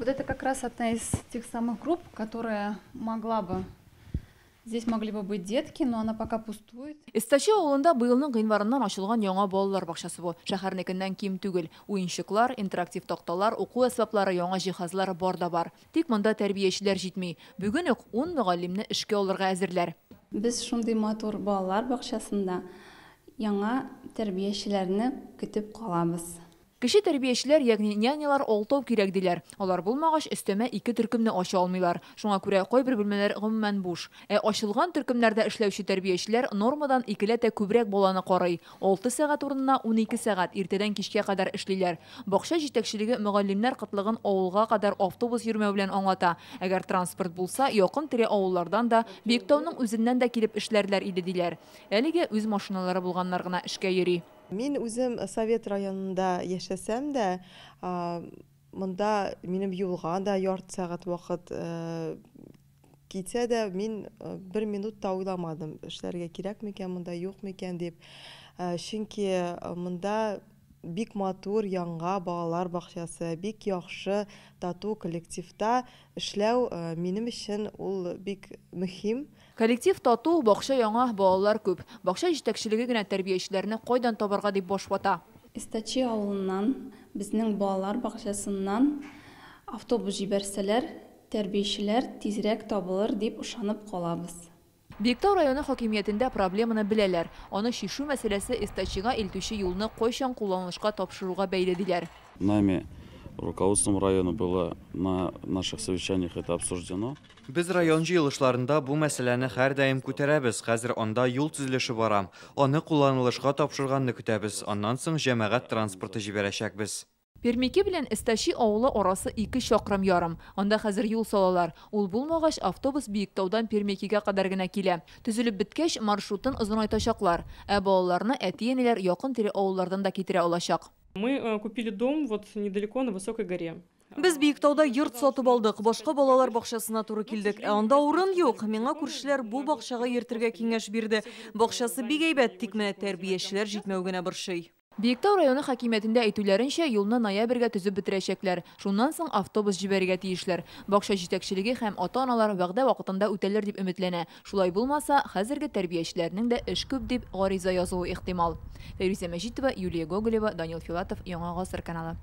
Вот это как раз одна из тех самых групп, которая могла бы. Здесь могли бы быть детки, но она пока пустует. Эстачи авылында быелның гыйнварыннан ачылган яңа балалар бакчасы бу. Шәһәрнекеннән ким түгел. Уенчыклар, интерактив такталар, уку әсбаплары, яңа җиһазлар бар да бар. Тик монда тәрбиячеләр җитми. Бүген үк 10 мөгаллимне эшкә алырга әзерләр. Без шундый матур балалар бакчасында яңа тәрбиячеләрне көтеп калабыз. Кече тәрбиячеләр, ягъни нянялар алтау кирәк диләр. Алар булмагач, өстәмә ике төркемне ача алмыйлар. Шуңа күрә кайбер бүлмәләр гомумән буш. Ә ачылган төркемнәрдә эшләүче тәрбиячеләр нормадан икеләтә күбрәк баланы карый. 6 сәгать урынына 12 сәгать иртәдән кичкә кадәр эшлиләр. Бакча җитәкчелеге мөгаллимнәр кытлыгын авылга кадәр автобус йөрмәү белән аңлата. Әгәр транспорт булса, якын тирә авыллардан да, Биектауның үзеннән дә килеп эшләрләр иде диләр. Әлегә үз машиналары булганнар гына эшкә йөри. Мин үзем Совет районында яшәсәм дә, монда минем юлга да ярты сәгать вакыт китсә дә, мин бер минут та уйламадым, эшләргә кирәк микән монда, юк микән дип. Чөнки монда бик матур яңа балалар бакчасы, бик яхшы тату коллективта эшләү минем өчен ул бик мөһим. Коллектив тату, бакча яңа, балалар күп. Бакча җитәкчелеге генә тәрбиячеләрне кайдан табарга дип баш вата. Эстачи авылыннан, безнең балалар бакчасыннан автобус җибәрсәләр, тәрбиячеләр тизрәк табылыр дип ышанып калабыз. Биектау районы хакимиятендә проблеманы беләләр. Аны чишү мәсьәләсе Эстачига илтүче юлны кайчан кулланылышка тапшыруга бәйле диләр. Нами, руководством района, было на наших совещаниях это обсуждено. Без район җыелышларында бу мәсьәләне һәрдаим күтәрәбез. Хәзер анда юл төзелеше бара. Аны кулланылышка тапшырганны көтәбез. Аннан соң җәмәгать транспорты җибәрәчәкбез. Пермики белән Эстачи авылы арасы 2 чакрым ярым. Анда хәзер юл салалар. Ул булмагач, автобус Биектаудан Пермикигә кадәр генә килә. Төзелеп беткәч, маршрутын озынайтачаклар. Ә балаларны әти-әниләр якын тирә авыллардан да китерә алачак. Мы купили дом вот недалеко на Высокой горе. Без Биектауда йорт сатып алдык. Башка балалар бакчасына туры килдек. Ә анда урын юк. Миңа күршеләр бу бакчага йөртергә киңәш бирде. Бакчасы бик әйбәт, тик менә тәрбиячеләр җитмәү генә борчый. Биектау районы хакимиятендә әйтүләренчә, юлны ноябрьгә төзеп бетерәчәкләр. Шуннан соң автобус җибәрергә тиешләр. Бакча җитәкчелеге һәм ата-аналар вәгъдә вакытында үтәлер дип өметләнә. Шулай булмаса, хәзерге тәрбиячеләрнең дә эш күп дип гариза язуы ихтимал. Фәйрүзә Мәҗитова, Юлия Гоголева, Данил Филатов, Яңа Гасыр каналы.